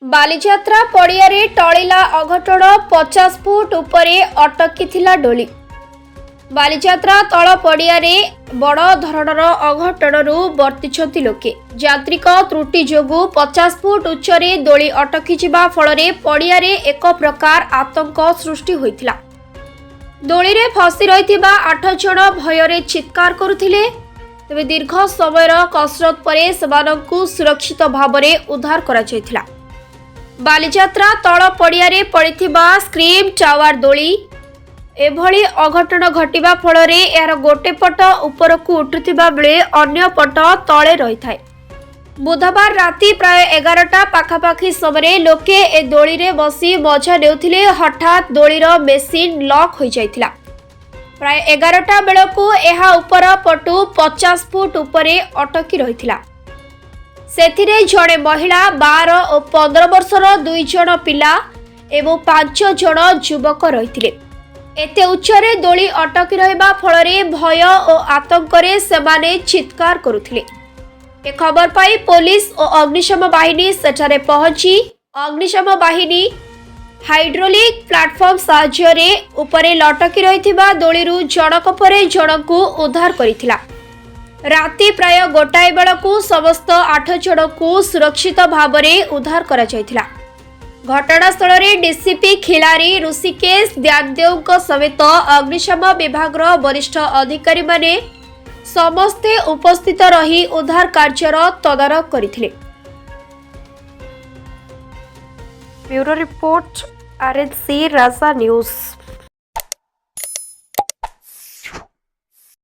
ବାଲିଯାତ୍ରା ପଡ଼ିଆରେ ଟଳିଲା ଅଘଟଣ, 50 ଫୁଟ ଉପରେ ଅଟକିଥିଲା ଡୋଳି। ବାଲିଯାତ୍ରା ତଳ ପଡ଼ିଆରେ ବଡ଼ ଧରଣର ଅଘଟଣରୁ ବର୍ତ୍ତିଛନ୍ତି ଲୋକେ। ଯାନ୍ତ୍ରିକ ତ୍ରୁଟି ଯୋଗୁଁ 50 ଫୁଟ ଉଚ୍ଚରେ ଦୋଳି ଅଟକିଯିବା ଫଳରେ ପଡ଼ିଆରେ ଏକ ପ୍ରକାର ଆତଙ୍କ ସୃଷ୍ଟି ହୋଇଥିଲା। ଦୋଳିରେ ଫସି ରହିଥିବା ଆଠ ଜଣ ଭୟରେ ଚିତ୍କାର କରୁଥିଲେ। ତେବେ ଦୀର୍ଘ ସମୟର କସରତ ପରେ ସେମାନଙ୍କୁ ସୁରକ୍ଷିତ ଭାବରେ ଉଦ୍ଧାର କରାଯାଇଥିଲା। ବାଲିଯାତ୍ରା ତଳ ପଡ଼ିଆରେ ପଡ଼ିଥିବା ସ୍କ୍ରିମ୍ ଟାୱାର ଦୋଳି ଏଭଳି ଅଘଟଣ ଘଟିବା ଫଳରେ ଏହାର ଗୋଟେ ପଟ ଉପରକୁ ଉଠୁଥିବା ବେଳେ ଅନ୍ୟ ପଟ ତଳେ ରହିଥାଏ। ବୁଧବାର ରାତି ପ୍ରାୟ 11ଟା ପାଖାପାଖି ସମୟରେ ଲୋକେ ଏ ଦୋଳିରେ ବସି ମଜା ନେଉଥିଲେ। ହଠାତ୍ ଦୋଳିର ମେସିନ୍ ଲକ୍ ହୋଇଯାଇଥିଲା। ପ୍ରାୟ 11ଟା ବେଳକୁ ଏହା ଉପର ପଟୁ 50 ଫୁଟ ଉପରେ ଅଟକି ରହିଥିଲା। ସେଥିରେ ଜଣେ ମହିଳା, 12 ଓ 15 ବର୍ଷର ଦୁଇ ଜଣ ପିଲା ଏବଂ ପାଞ୍ଚ ଜଣ ଯୁବକ ରହିଥିଲେ। ଏତେ ଉଚ୍ଚରେ ଦୋଳି ଅଟକି ରହିବା ଫଳରେ ଭୟ ଓ ଆତଙ୍କରେ ସେମାନେ ଚିତ୍କାର କରୁଥିଲେ। ଏ ଖବର ପାଇ ପୋଲିସ ଓ ଅଗ୍ନିଶମ ବାହିନୀ ସେଠାରେ ପହଞ୍ଚି ଅଗ୍ନିଶମ ବାହିନୀ ହାଇଡ୍ରୋଲିକ୍ ପ୍ଲାଟଫର୍ମ ସାହାଯ୍ୟରେ ଉପରେ ଲଟକି ରହିଥିବା ଦୋଳିରୁ ଜଣକ ପରେ ଜଣଙ୍କୁ ଉଦ୍ଧାର କରିଥିଲା। ରାତି ପ୍ରାୟ 1ଟାଏ ବେଳକୁ ସମସ୍ତ ଆଠ ଜଣଙ୍କୁ ସୁରକ୍ଷିତ ଭାବରେ ଉଦ୍ଧାର କରାଯାଇଥିଲା। ଘଟଣାସ୍ଥଳରେ ଡିସିପି ଖିଲାରୀ ଋଷିକେଶ ଦ୍ୟାନଦେଓଙ୍କ ସମେତ ଅଗ୍ନିଶମ ବିଭାଗର ବରିଷ୍ଠ ଅଧିକାରୀମାନେ ସମସ୍ତେ ଉପସ୍ଥିତ ରହି ଉଦ୍ଧାର କାର୍ଯ୍ୟର ତଦାରଖ କରିଥିଲେ। ବ୍ୟୁରୋ ରିପୋର୍ଟ, ଆର୍ଏନ୍ସି ରାଜା ନ୍ୟୁଜ୍।